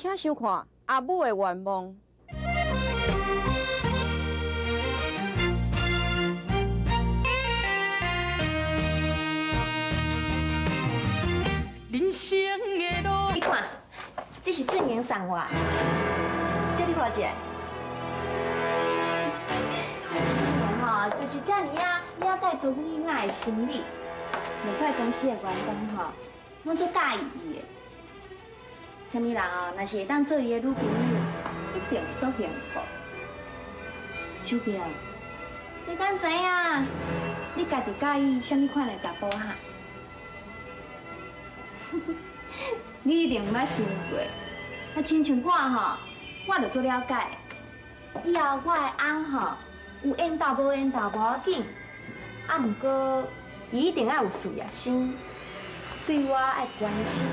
請收看《阿母的願望》。人生的路，你看，這是俊英送我的，借你看一下。俊英吼，就是這爾仔了解查某囡仔的心理，每塊公司的員工吼，攏足佮意伊的。啥物人哦，若是會當做伊的女朋友，一定會足幸福。秋萍，你敢知影？你家己佮意啥物款的查埔哈？你一定毋捌想過，啊，親像我吼，我就足了解。以後我的翁吼，有緣投無緣投無要緊，啊，毋過伊一定愛有事業心，對我愛關心，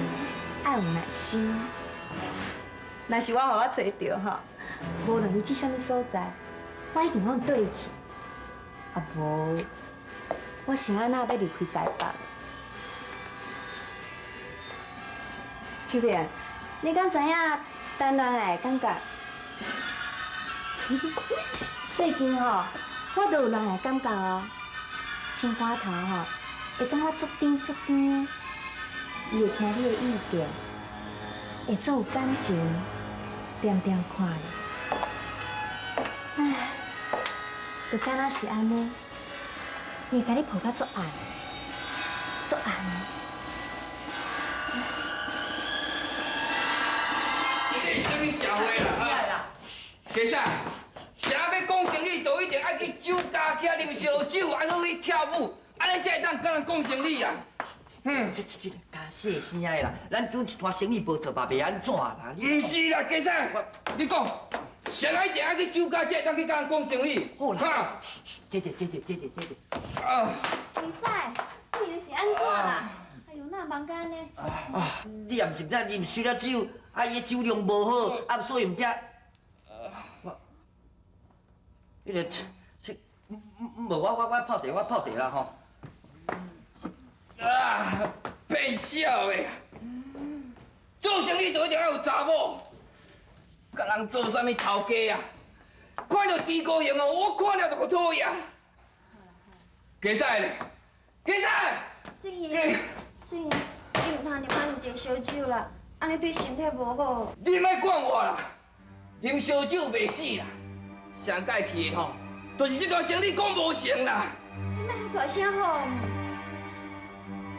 愛有耐心。若是我予我揣著吼，無論伊去啥物所在，我一定攏綴伊去。啊無，我是按怎欲離開台北？秋萍，你敢知影談戀愛的感覺？最近吼，我都有戀愛感覺哦，心肝頭吼會感覺足甜足甜，伊會聽你的意見，會足有感情，恬恬看你。唉，就敢若是按呢，伊會共你抱甲足絚，足絚。這是啥物社會啦？啊，其實，啥欲講生理，就一定愛去酒家去啉燒酒，啊，閣去跳舞，按呢才會當佮人講生理啊。嗯，這這較細聲的啦，咱陣一攤生意無做嘛，袂按怎啦。毋是啦，家嫂，你講，誰一定愛去酒家才會當去佮人講生理？好啦，姐姐姐姐姐姐姐姐。啊，家嫂，這又是按怎啦？哎呦，哪忙甲按呢？啊，你也毋是毋知，啉輸了酒，啊，伊的酒量無好，啊，所以毋才。我，彼個，這，無我泡茶，我泡茶啦吼。啊，變痟的，做生意就一定愛有查某，佮人做啥物頭家啊？看著豬高興哦，我看了就閣討厭。家嫂咧，家嫂。俊英，俊英，你毋通啉遐爾濟燒酒啦，按呢對身體無好。你莫管我啦，啉燒酒袂死啦，上蓋氣的吼，就是這段生意講無成啦。你莫遐大聲吼！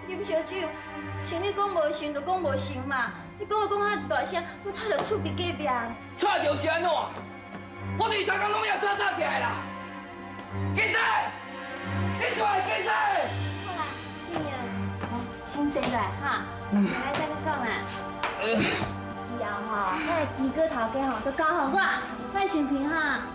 啉燒酒，生意講無成就講無成嘛。你講話講遐大聲，我吵著厝邊隔壁。吵著是按怎？我就是逐工攏猶吵吵起來啦。家嫂，你出來，家嫂。好啦，俊英，來先坐落來哈，下擺再閣講啦。以後吼，彼个豬哥頭家吼，都交予我，莫生氣哈。啊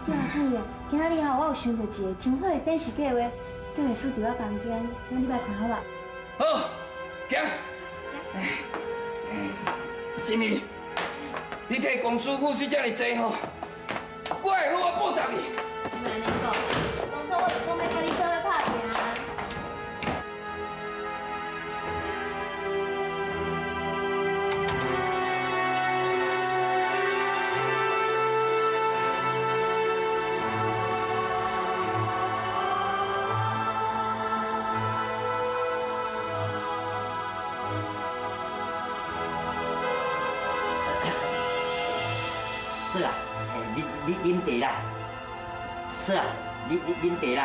對啊，俊英，今仔日吼，我有想著一个真好的展示計畫。計畫書佇我房間，等你來看好無？好，行。心怡，你替公司付出這麼濟吼，我會好好報答你。莫按呢講，當初我就講欲佮你做伙拍拚啊。是啊，啉啉茶啦。是啊，啉啉啉茶啦。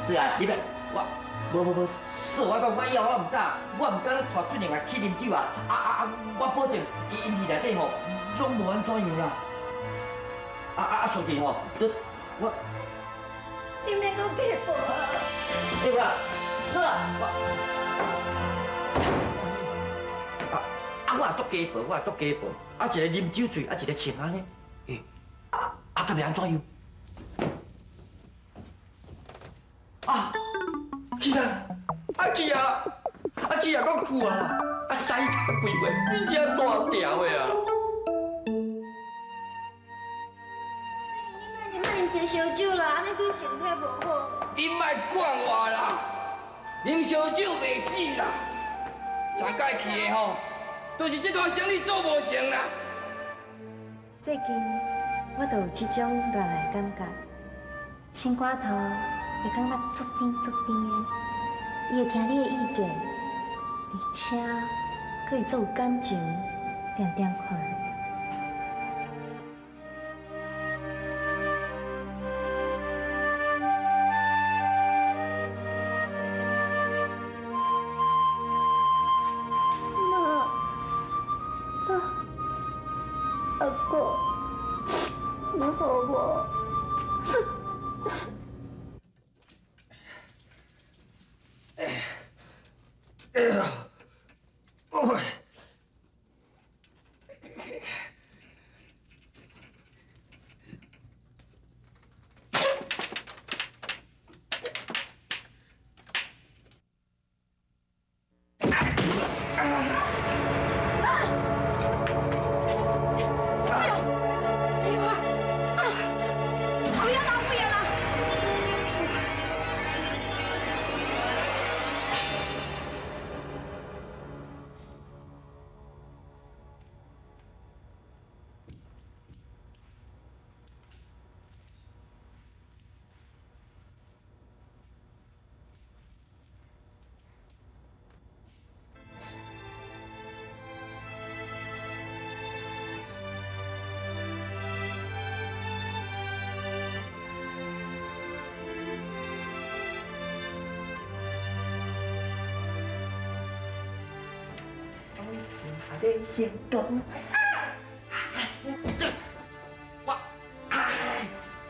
是啊，你欲我，無無無，是我講我以後我毋敢，我毋敢帶俊玲啊去啉酒啊！啊啊啊！我保證，伊因去內底吼，攏無按怎樣啦。啊啊啊！所以吼，都我。你免閣假報啊！對無？是啊，我。啊啊！我也足家暴，我也足家暴。啊，一个啉酒醉，啊，一個穿按呢，欸，啊啊，敢會按怎樣？啊，去啊，啊去啊，啊去啊，閣去啊啦，啊使頭規話，你這大條的啊！你莫啉遮爾濟燒酒啦，按呢對身體無好。你莫管我啦，啉燒酒袂死啦，上蓋氣的吼，就是這單生意做無成啦。最近我就有這種亂來感覺，心肝頭會感覺足甜足甜的，伊會聽你的意見，而且閣會足有感情，定定看。妈，爸，阿公，你好無？成功。我啊，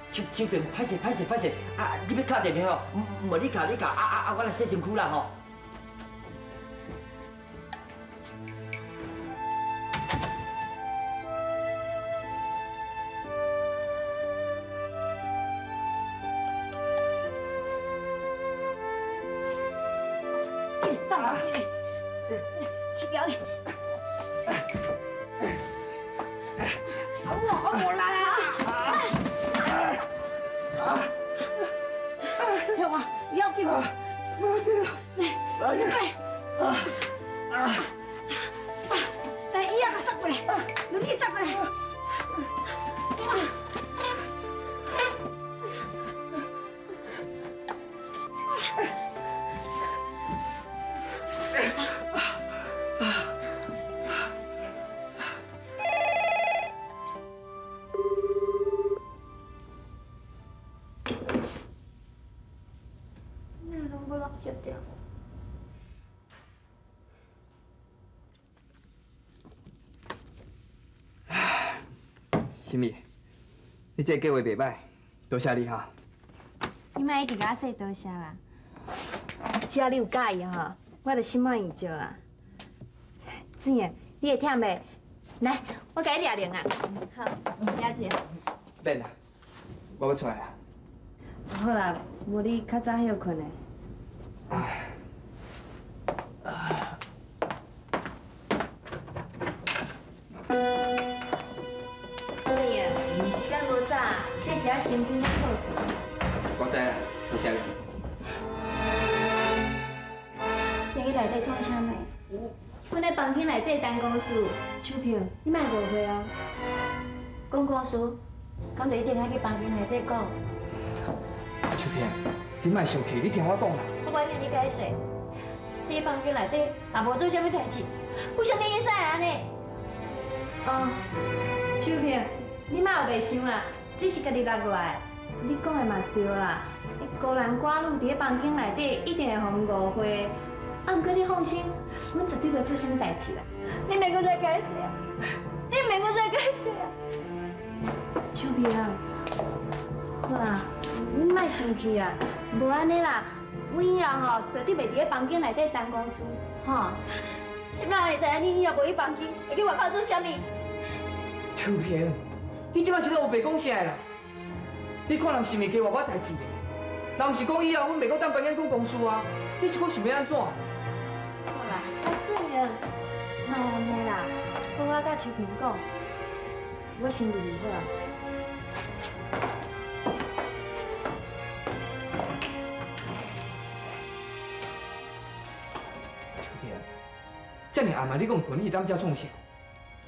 手手边歹势歹势歹势啊！你欲敲电话吼，无你敲你敲啊啊啊！我来洗身躯啦吼。放我进来，吃掉你。我无力啊！兄啊，你要紧无？无要紧啦，来，来，啊啊啊！来，椅仔送过来，轮椅送过来。心意，你这个计划袂歹，多谢你哈。你莫一直共我说多谢啦，只要你有佮意吼，我就心满意足啊。子妍，你会忝袂？来，我共你掠零啊。好，掠一下。免啦，我欲出来啊。好啦，无你较早歇睏的。我知啦，多谢你。你去内底创啥物？阮咧房间内底谈公事，秋萍，你莫误会哦。讲公事，敢就一定爱去房间内底讲？秋萍，你莫生气，你听我讲啦。我爱听你解释。你房间内底也无做啥物代志，为啥物会使按呢？哦，秋萍，你莫有白想啦，这是家己落落来。你讲的嘛对啦，你孤男寡女伫咧房间内底，一定会予人误会。啊，毋过你放心，阮绝对袂做啥物代志啦。你免阁再解释啊！你免阁再解释啊！秋萍，好啦，你莫生气啊，无按呢啦，阮以后吼绝对袂伫咧房间内底谈公事，吼。啥人会知影你以后无去房间，会去外口做啥物？秋萍，你这摆是咧乌白讲啥啦？你看人是毋是加外我代志呢？人毋是讲以后阮袂阁当房间讲公事啊？你这阁想欲按怎？好啦，阿志啊，莫按呢啦，好我佮秋萍讲，我先入去好啊。秋萍，遮尔遮爾暗啊，你阁毋睏，你是踮遮创啥？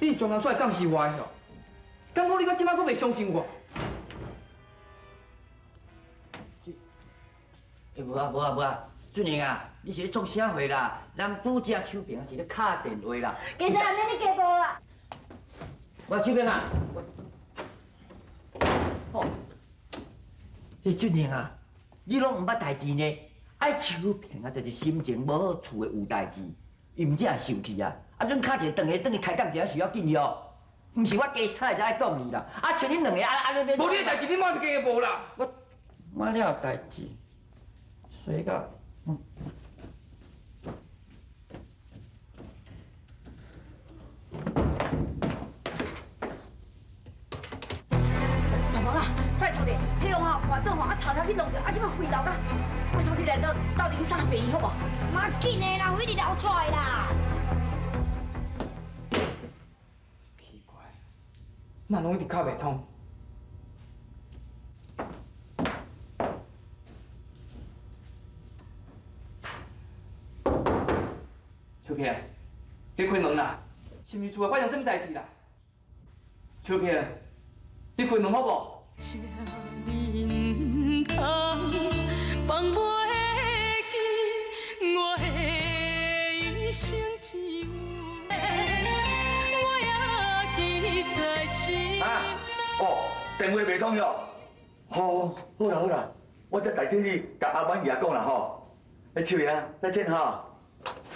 你是专工出来监视我的吼？敢讲你到这摆阁袂相信我？欸，无啊无啊无啊，俊英啊，你是咧创啥货啦？人拄才手平是咧敲电话啦。其实阿免你加报啦。我手平啊，我，吼，欸，俊英啊，你拢毋捌代志呢？爱手平啊，就是心情无好，厝的有代志，伊毋才会生气啊。啊，阮敲一个转去，转去开讲一下需要紧哦。毋是我加菜才爱讲你啦。啊，像恁两个啊啊你无你的代志，你莫加报啦。我了代志。衰到，嗯。大王啊，拜托你，彼样吼跋倒吼，啊头头去弄著，啊这摆血流到，拜托你来斗斗阵去送病院好无？嘛紧的啦，血直流出来啦。奇怪，哪拢一直敲袂通？秋萍，你开门啦！是毋是厝内发生啥物代志啦？秋萍，你开门好无？啊，哦，电话袂通哟。好，好啦好啦，我再代替你共阿满爷讲啦吼。哎，秋萍，再见哈。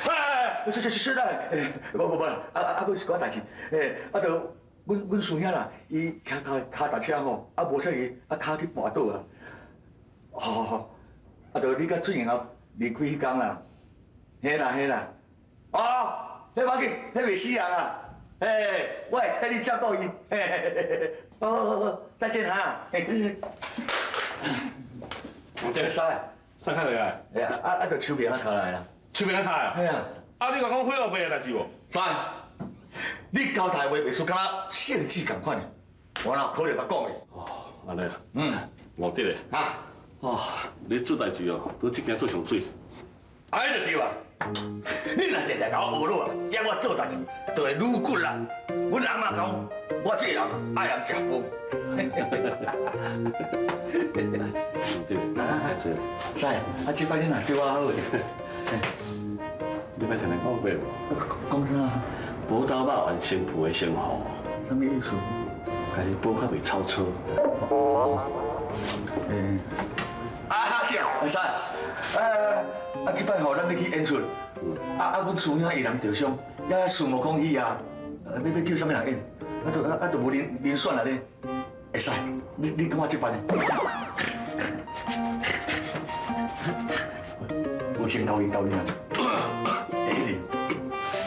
哎，是是是的，哎，无无无，啊啊，阁是寡代志，哎，啊，就阮孙兄啦，伊骑脚脚踏车吼，啊无小心啊跤去跋倒啊。好好好，啊，就你佮俊英啊离开彼工啦，嘿啦嘿啦，哦，彼无要紧，彼袂死人啊，嘿，我会替你照顾伊，嘿嘿嘿嘿，好好好，再见哈。会使，啥卡落来？哎啊啊，就手边啊卡来啦。手边啊卡啊？嘿啊。啊，你话讲火药白的代志无？师，你交代话袂输，敢若性质仝款的，我哪有可能捌讲的？哦，按呢啊。嗯。王德的。啊。哦，你做代志哦，拄这件做上水。按呢就对啊。你若定定共我学落啊，要我做代志，就会愈骨力。阮阿嬷讲，我这个人爱人食饭。对，这。师，啊，这摆你若对我好的。你捌听人讲过无？讲啥？宝刀肉丸新妇的称呼。啥物意思？还是宝较袂臭臭。嗯。啊对，阿师，啊，这摆吼，咱欲去演出，啊，阮师兄伊人受伤，也孙悟空去啊，欲叫啥物人演？啊，都啊都无人选啊咧。会使，你感觉这摆呢？有先交伊交伊啊。会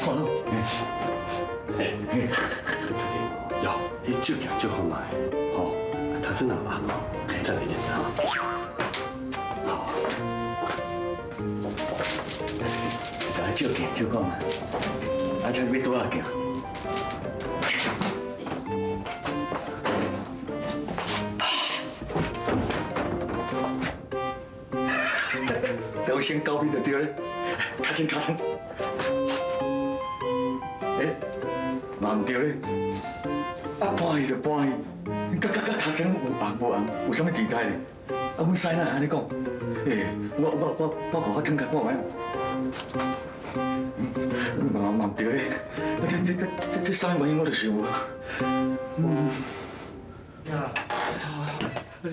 看好。嘿，哟，彼照镜照看觅，吼，头先若红哦，再来演哈。好，来照镜照看觅，啊，这欲倒仔镜？都先交边就对咧，较真较真。欸，嘛毋对咧，啊搬去就搬去，甲甲甲头前有红无红，有啥物期待咧？啊，阮师哪会按呢讲？欸，我看我转较看觅。嘛嘛毋对咧，啊这啥物原因我就想无。嗯。啊！你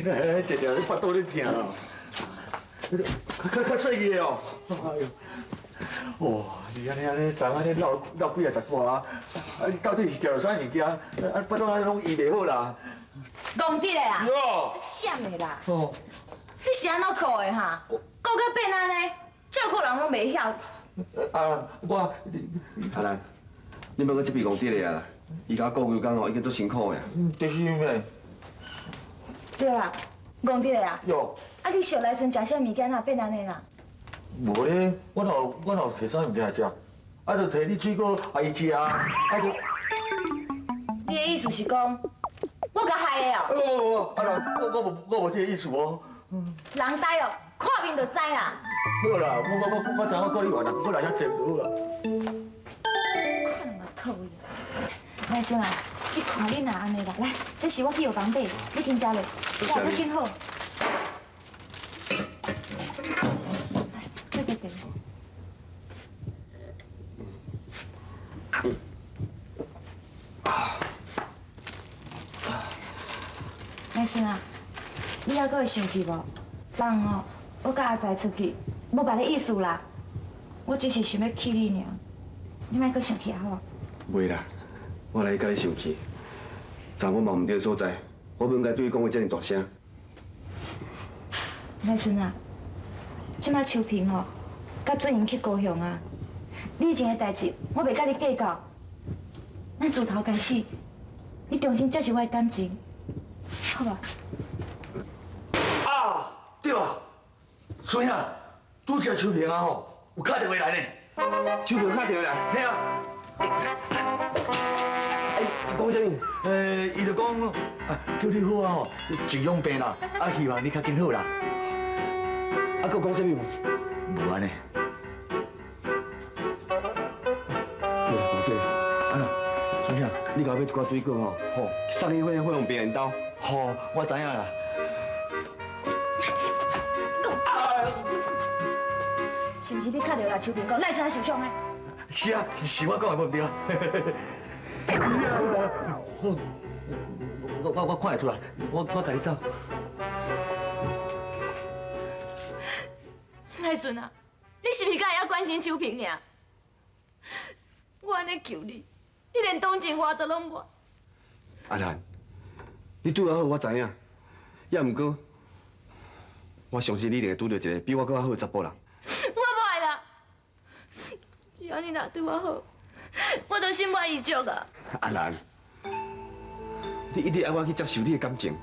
哪会定定咧腹肚咧疼啊？较较细个哦，哎呦，哇！你按呢按呢，昨按呢闹闹几啊十挂啊！啊，你到底是食著啥物件？啊，腹肚按呢拢医袂好啦。戆得的啦！哟，啥的啦？哦，你是按怎顾的哈？顾到变按呢，照顾人拢袂晓。啊，我阿兰，你莫阁这边戆得的啊啦！伊共我顾规工哦，已经足辛苦的。就是咩？对啦，戆得的啊！哟。啊！你小来阵食啥物件，哪变按呢啦？无咧，我哪有摕啥物件来食？啊，就摕你水果予伊食啊！啊就。你的意思是讲，我共害的哦？无无无，阿兰，我无这个意思哦。人呆哦，看面就知啦。好啦，我知影我顾你完啦，我来遐坐就好啦。靠伊。来孙啊，你看你若按呢啦，来，这是我去药房买，你先食咧，食较紧好。来，喝这茶。来孙啊，你还阁会生气无？昨昏哦，我佮阿财出去，无别个意思啦，我只是想欲气你尔，你莫阁生气啊好无？袂啦，我来佮你生气。昨我嘛毋对所在，我不应该对你讲话遮尔大声。来孙啊，这摆秋萍吼，佮准英去高雄啊。你以前的代志，我袂佮你计较。咱自头开始，你重新接受我的感情，好无？啊，对啊，孙兄，拄才秋萍啊吼，有敲电话来呢。秋萍敲电话来？嘿啊。哎，伊讲啥物？伊就讲啊，叫你好啊吼，静养病啦，啊，希望你较紧好啦。啊，阁讲啥物无？无按呢。对啦，对啦，安怎？孙兄，你共我买一寡水果吼，吼，送去惠惠丰病人兜。好，我知影啦。是毋是你敲电话秋萍讲，赖春受伤的？是啊，是我讲的，无毋对啊。我看会出来，我共你走。赖顺啊，你是毋是阁会晓关心秋萍尔？我按呢求你，你连同情我都拢无。阿兰，你对我好，我知影，也毋过，我相信你一定会拄著一个比我阁较好的查埔人。我无爱啦，只要你若对我好，我就心满意足啊。阿兰，你一直爱我去接受你的感情，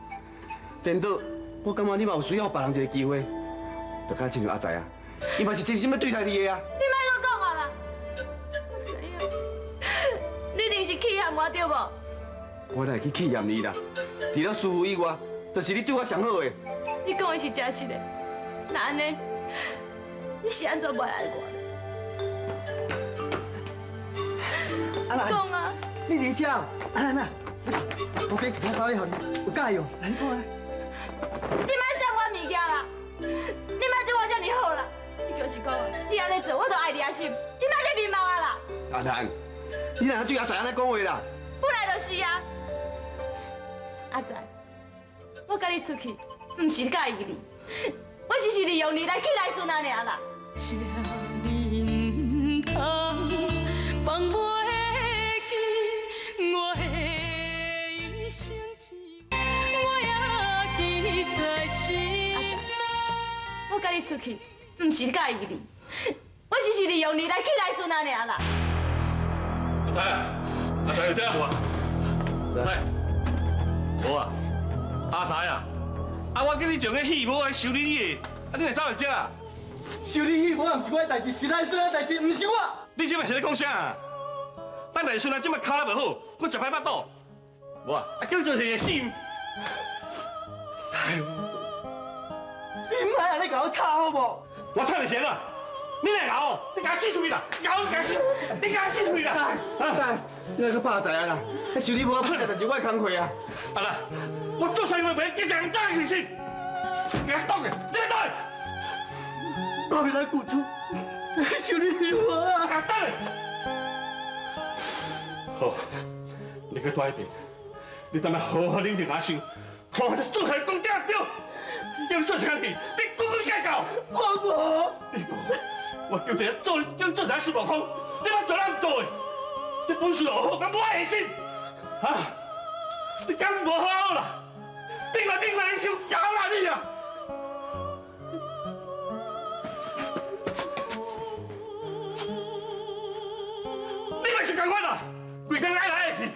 颠倒，我感觉你嘛有需要别人一个机会，就敢亲像阿财啊，伊嘛是真心欲对待你的啊。你莫阁讲啊啦，我知影，你一定是气嫌我对无？我哪会去气嫌你啦？除了师父以外，就是你对我上好的。你讲的是真实的，那按呢？你是按怎袂爱我？阿兰，讲啊！你伫遮？阿兰啊，我买一寡包予你，有佮意哦？来，你讲啊。你莫送我物件啦！你莫对我遮尔好啦！你就是讲，你按呢做，我就爱你阿心。你莫咧迷茫啊啦！阿兰，你哪对阿财按呢讲话啦？本来就是啊。阿财，我佮你出去，毋是佮意你，我只是利用你来去来孙仔尔啦。这呢毋通放袂记，我的一生只我也记在心内。我佮你出去，毋是佮意你，我只是利用你来去来孙仔尔啦。阿财啊，阿财有听无啊？阿财，无啊？阿财啊，啊我叫你上个戏母来修理你的，啊你会走来遮啊？修理戏母也毋是我的代志，是赖孙的代志，毋是我。你这摆是咧讲啥啊？等赖孙啊，这摆跤无好，阁食歹腹肚。无啊，啊叫你做一个死。师傅，你毋爱按呢共我踢好无？我踢你谁啦？你来咬我，你共我死出去啦！咬你共我死，你共我死出去啦！仔，你来阁拍仔啊啦？彼修理母本来就是我的工课啊！啊啦，我做生意袂叫人当去死，你挡的，你来挡。我袂来顾厝，修理母啊！等。好，你去住彼边，你等下好好冷静下想，看这做起来讲对毋对？叫你做啥去？你讲讲计较？我无。你无。我叫一个做，叫你做一个孙悟空，你捌做咱毋做的？这本事落好，敢无爱心？哈？你敢无好啦？变来变来，你想咬啦你啊！你嘛是仝款啦，规工爱来爱去，